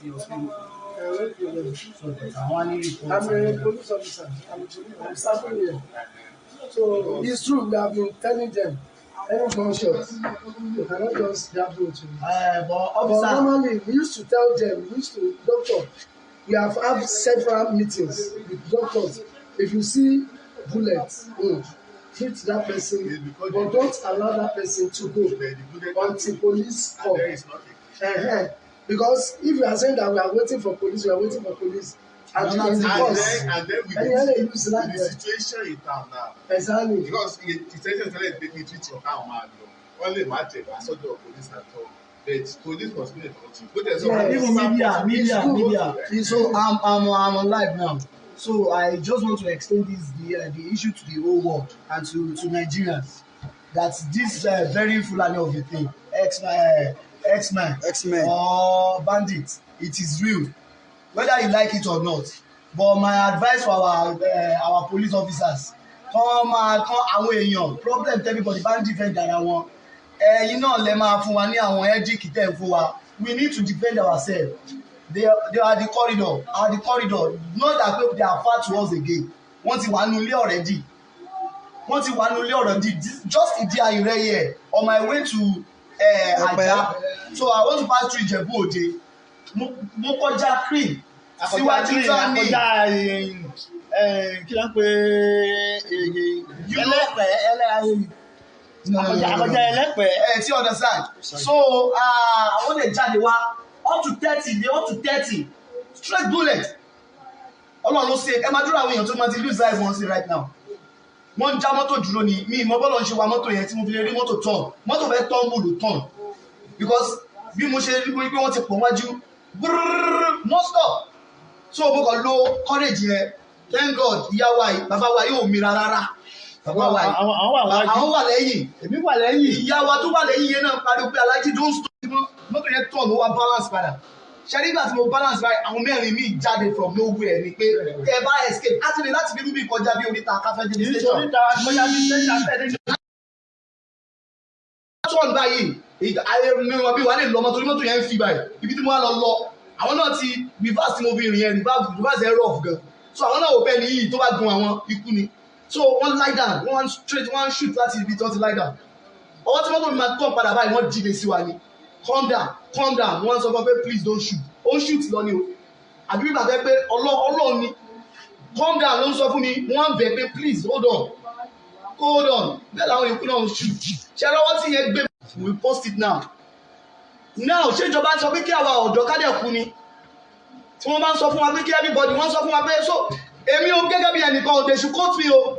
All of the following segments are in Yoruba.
sí hospital. No problem. So but àwọn á ní report. I'm a police officer. I'm serving here. So it's true, we have been telling them any gunshot, you cannot just dabble to it. But But officer, normally, we used to tell them, we used to, doctor, we have had several meetings with doctors. If you see bullets, treat that person, but don't allow that person to go until police come. There is nothing. Because if you are saying that we are waiting for police, we are waiting for police, and Another in the thing- And course, then, and then with ẹni ẹ lè the, use life with the there. situation in town now, Exactly. because the situation tẹ́lẹ̀ pé kí treat your town máa lọ, wọ́n lè má tẹ̀ wá sọ́dọ̀ police at all, but police must be authority. Bó tẹ̀ sọ Yes. even media, media, It's good. media. It's So I'm on live now. So I just want to extend this the issue to the whole world and to Nigerians that this very Fulani of a thing, X-Men, X-Men. or bandit, it is real, whether you like it or not. But my advice for our police officers, kàn máa kàn àwọn èèyàn problem, everybody bá ń defend ara wọn, ẹ̀yin náà lẹ máa fún wa ní àwọn headache tẹ̀ ń fún wa. We need to defend ourselves. They are the corridor, are the corridor, not that people, they are far to us again. Wọ́n ti wà nínú ilé already, wọ́n ti wà nínú ilé already. Just Ìdí Ayùnrẹ́ here, on my way to Ẹ̀pẹ́. Ajah, so I want to pass through Ìjẹ̀bú Òde, mo kọjá cream síwájú tán ní Àkọjá kí ló ń pè ẹlẹ́pẹ̀ ẹlẹ́ àkọjá ẹlẹ́pẹ̀. Ẹ ti understand? So àwọn lè jáde wá up to 30, they up to 30 straight bullet. Ọlọ́run ló ṣe. Ẹ máa dúró, àwọn èèyàn tó máa ti lose life wọn sí right now. Wọ́n ń já mọ́tò dúró ni. Mi ìmọ̀ bọ́ọ̀lù ń ṣe wa mọ́tò yẹn tí mo fi lè rí mọ́tò turn. Mọ́tò fẹ́ tumble ló turn, because bí mo ṣe rí pé wọ́n ti pọ̀ wájú brrrr, no stop. So mo kàn lo courage yẹn. Thank God, ìyá wa yìí, bàbá wa yóò mira rárá. Bàbá wa yìí, Àwọn wà wájú. Àwọn wà lẹ́yìn. Èmi wà lẹ́yìn. Ìyá wa tó wà lẹ́yìn yẹn náà pariwo pé, "Alhaji, don't stop." Mọ́tò yẹn turn, ó wá balance padà. Ṣe nígbà tí mo balance báyìí, àwọn mẹ́rin míì jáde from nowhere ni pé tẹ bá escape á ti lè láti fi rúbì kọjá bí oríta káfẹ́ dé station. Nítorí ta kọjá bí station fẹ́ẹ́ dé. Turn báyìí, ayé mi wọn bí wàá lè lọ ọmọ torí mọ́tò yẹn ń fi báyìí. Ibi tí mo wá lọ lọ, àwọn náà ti reverse tí mo fi rìn yẹn, reverse yẹn rough gan. So àwọn náà wò bẹ́ẹ̀ ni yìí tó bá gun àwọn, ikú ni. So wọ́n lie down, wọ́n straight, wọ́n shoot láti ibi tí wọ́n ti lie down. Ọwọ́ tí mọ́tò mi máa tán padà báyìí, wọ́n dìde sí wa ni, "Calm down, calm down." Wọ́n sọ fún pé, "Please don't shoot." Ó ń shoot lọ ni o, àbí bí bàtẹ́ pé Ọlọ́run ni calm down ló ń sọ fún mi. Wọ́n bẹ̀ pé, "Please hold on, hold on." Bẹ́ẹ̀ làwọn yòókù náà ń shoot. Ṣe lọ́wọ́ tí yẹn gbé, we post it now now. Ṣé ìjọba sọ pé kí àwa ọ̀dọ́ kádẹ̀ kú ni? Tí wọ́n bá ń sọ fún wa pé kí everybody, wọ́n sọ fún wa pé, so èmi o, gẹ́gẹ́ bí ẹnìkan, they should quote me o.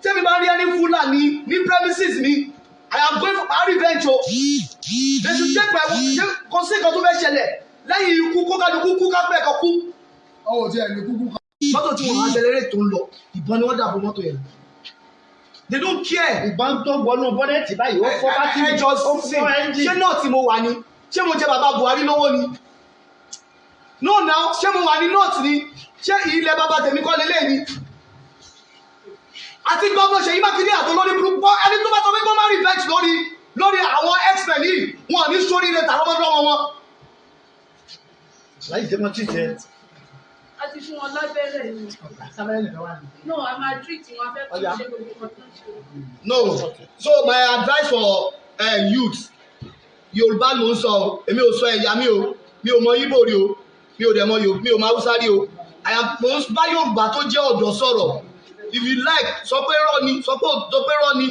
Tẹ́mi bá rí ẹni Fúlàní ní premises mi, I am going for revenge o. They should take my, kò sí nǹkan tó fẹ́ ṣẹlẹ̀ lẹ́yìn ikú, kó kálukú kú, kápẹ́ ẹ̀kọ́ kú. Ọwọ́ tí ẹ lè kúkú kan. Mọ́tò tí wọ́n accelerate tó ń lọ, ìbọn ni wọ́n dàbò mọ́tò yẹn. They don't care. Ìbọn tó wọnú bọ́nẹ́ẹ̀tì báyìí, ó fọ́ bátìrì, Ẹ jọ ó sí fọ́ ẹ́ńjì. Ṣé náà tí mo wà ní, ṣé mo jẹ bàbá Buhari lọ́wọ́ ni? No now, ṣé mo wà ní north ni? Ṣé ilẹ̀ bàbá tèmi kọ́ lélẹ̀ ni? Àti gbọ́ngàn Ṣèyí Mákindé àti olórí burúkú, ẹni tó bá sọ pé kó má revenge lórí àwọn x-men yìí, wọn ò ní sóríire tààrọ́mọdọ́mọ wọn. Láyé jẹ́ mọ́ tìjẹ́. A ti fún wọn lábẹ́rẹ́. Sábẹ́rẹ́ nìkan wà ní. No, a máa treat wọn, a fẹ́ kó ṣe gbogbo nǹkan tó ń ṣe. No, so my advice for youth, Yorùbá ló ń sọ o, èmi ò sọ ẹ̀yà mi o, mi ò mọ Ìgbò rí o, mi ò dẹ̀ mọ Yorùbá, mi ò mọ Haúsá rí o. I am, mo ń bá Yorùbá tó jẹ́ ọ̀dọ́ sọ̀rọ̀. If you like, sọ pé rọ́ ni, sọ pé rọ́ ni.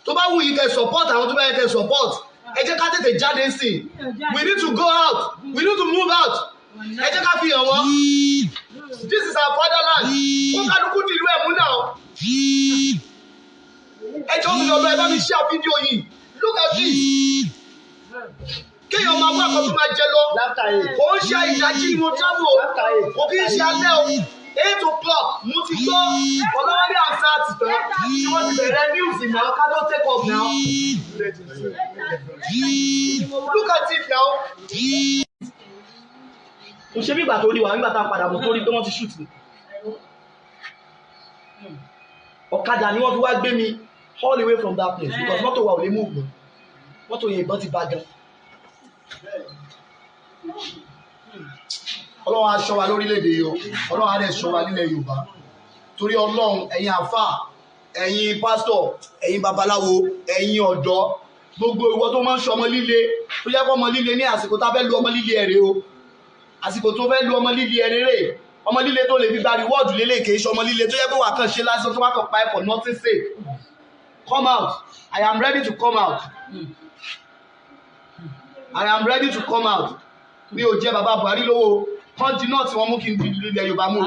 Tó bá wù yín kẹ́ support àwọn tó bá yẹ kẹ́ support. Ẹ jẹ́ ká tètè jáde sí i. We need to go out, we need to move out. Ẹ jẹ́ ká fi hàn wọ́n, this is our fatherland. Kó kálukú di ìlú ẹ̀ mú náà. Ẹ jọ̀ọ́, tó lọ, ẹ bá mi share fídíò yìí. Look at this. Kéèyàn máa wá àkọ́tún máa jẹ lọ. After 8. Kò ń ṣe ìdájí ni mo travel o, kò kí ń ṣe alẹ́ o. 8 o'clock mo ti gbọ́ Ọlọ́wálé Hamzat tán tí wọ́n ti bẹ̀rẹ̀ news now, ká tó take off now. Look at it now. Kò ṣe bí ìgbà tó rí wa nígbà tá a padà bọ̀, tó rí pé wọ́n ti shoot mi. Ọ̀kadà ni wọ́n fi wá gbé mi all the way from that place, because mọ́tò wa ò lè move mọ́. Mọ́tò yẹn, ìbọn ti bá gan. Ọlọ́run á ṣọ́ wa lórílẹ̀‐èdè yìí o. Ọlọ́run á dẹ̀ ṣọ́ wa nílẹ̀ Yorùbá. Torí Ọlọ́run, ẹ̀yin àfà, ẹ̀yin pásítọ̀, ẹ̀yin babaláwo, ẹ̀yin ọ̀dọ́, gbogbo ìwọ tó máa ń ṣọmọ líle, tó jẹ́ pé ọmọ líle ní àsìkò tá a fẹ́ lu ọmọ líle ẹ̀ rèé o, àsìkò tó fẹ́ lu ọmọ líle ẹ̀ rèé, ọmọ líle tó lè fi gba reward lélẹ̀, kì í ṣe ọmọ líle tó jẹ́ pé wà kàn ṣe lásán tó wà kàn pa ẹ̀ for nothing sake. Come out. I am ready to come out. I am ready to come out. Mi ò jẹ́ bàbá Buhari lówó kán di náà tí wọ́n mú kí n di ilẹ̀ Yorùbá mú o.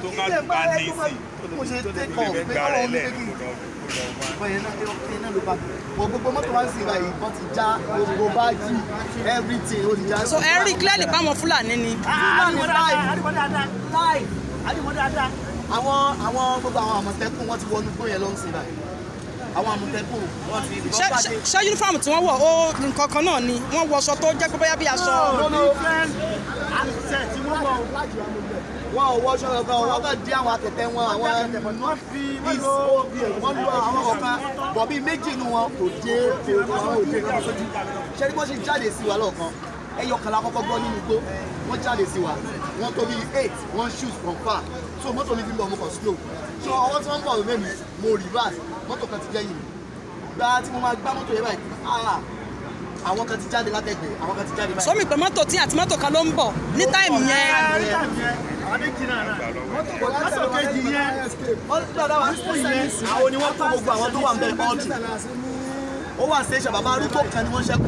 Tó ká bá ní sí tó lè fẹ́ gbára ẹ̀ lẹ́nu kó lọ wá. Gbogbo mọ́tò wá ń sìn báyìí, wọ́n ti já gbogbo báàgì, everything ó ti já. So ẹ rí clearly báwọn Fúlàní ni. Fúlàní live live. Àwọn gbogbo àwọn Àmọ̀tẹ́kùn, wọ́n ti wọnú gbó yẹn ló ń sìn báyìí. Àwọn Àmọ̀tẹ́kùn, wọ́n ti Ṣé uniform tí wọ́n wọ̀ ó nǹkan kan náà ni wọ́n wọ aṣọ tó jẹ́ pé bóyá bí aṣọ? Wọn ò wọṣọ kankan, wọn kàn dí àwọn akẹtẹ wọn, àwọn wọ́n lu àwọn ọ̀kan bọ̀, bíi méjì inú wọn kò dé, àwọn òde kan sójú. Ṣé ní bó ṣe jáde sí wa lọ́ọ̀kan, ẹyọ kan la kọ́kọ́ gbọ́ nínú igbó. Wọ́n jáde sí wa, wọ́n tó bíi eight, wọ́n shoot from far. So mọ́tò mi fi ń bọ̀, mo kàn slow. So ọwọ́ tí wọ́n ń bọ̀ mẹ́mi, mo reverse, mọ́tò kan ti jẹ́yìn mi. Gba tí mo máa gbá mọ́tò yẹn báyìí, ah, àwọn kan ti jáde látẹ̀gbẹ́, àwọn kan ti jáde báyìí. Sọmi pé mọ́tò tí àti mọ́tò kan ló ń bọ̀ ní time yẹn. Mọ́tò kejì yẹn, àwọn ni wọ́n kó gbogbo àwọn tó wà ń bẹ̀ ọ́ọ̀tù. Ó wà station, bàbá arúgbó kan ni wọ́n ṣẹ́kù.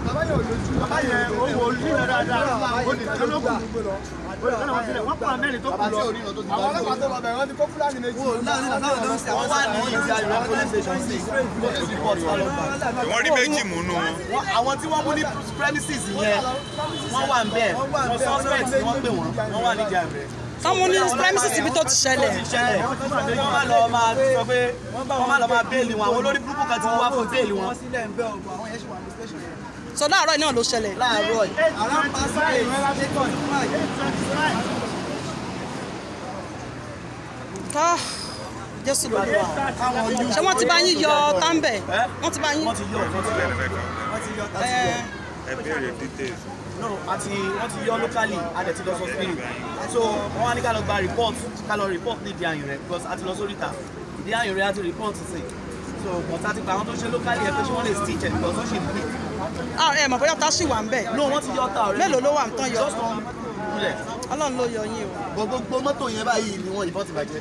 Bàbá yẹn ò lójú. Bàbá yẹn ó wò ó lílẹ̀ dáadáa, ó ní kan ló kù, ó ní kan náà wọ́n sílẹ̀, wọ́n pa mẹ́rin tó kù Bàbá tí lọ. ò ríran tó ti Àwọn ọlọ́pàá tó lọ bẹ̀rẹ̀, wọ́n ti kó Fúlàní méjì. Wọ́n wà ní ìdí ayọ̀ police station sí police report wà lọ́gbà. Wọ́n rí méjì mú nú wọn. Àwọn tí wọ́n mú ní premises yẹn, wọ́n wà ń bẹ̀, wọ́n suspect ni wọ́n pè wọ́n, wọ́n wà ní ìdí ayọ̀ rẹ̀. Tán mú ní premises ibi tó ti ṣẹlẹ̀. Ṣẹlẹ̀, wọ́n má lọ máa sọ pé wọ́n má lọ máa bail wọn, àwọn olórí burúkú kan ti wá fún bail wọn. So láàárọ̀ náà ló ṣẹlẹ̀. Láàárọ̀ yìí. Around past five. Ah, Jésù ló wà. Ṣé wọ́n ti bá yín yọ táǹbẹ̀? Wọ́n ti bá yín. Wọ́n ti yọ, wọ́n ti yọ, wọ́n ti yọ, wọ́n ti yọ. Ẹ béèrè details. No, àti wọ́n ti yọ locally, a dẹ̀ ti lọ sọ spirit. So wọ́n wá ní ká lọ gba report, ká lọ report ní ìdí ayùn rẹ̀, because a ti lọ sórí ìta ìdí ayùn rẹ̀, a ti report sí. So but a ti gba àwọn tó ṣe locally ẹ pé ṣé wọ́n lè stitch ẹ̀, because ó ṣì ń bleed. Ah, ẹ mọ̀ bóyá tá sì wà ń bẹ̀. No, wọ́n ti yọ ta already. Mélòó ló wà ń tán yọ? Just one bullet. Ọlọ́run ló yọ yín o. Gbogbo mọ́tò yẹn báyìí ni wọ́n ìbọn ti bàjẹ́.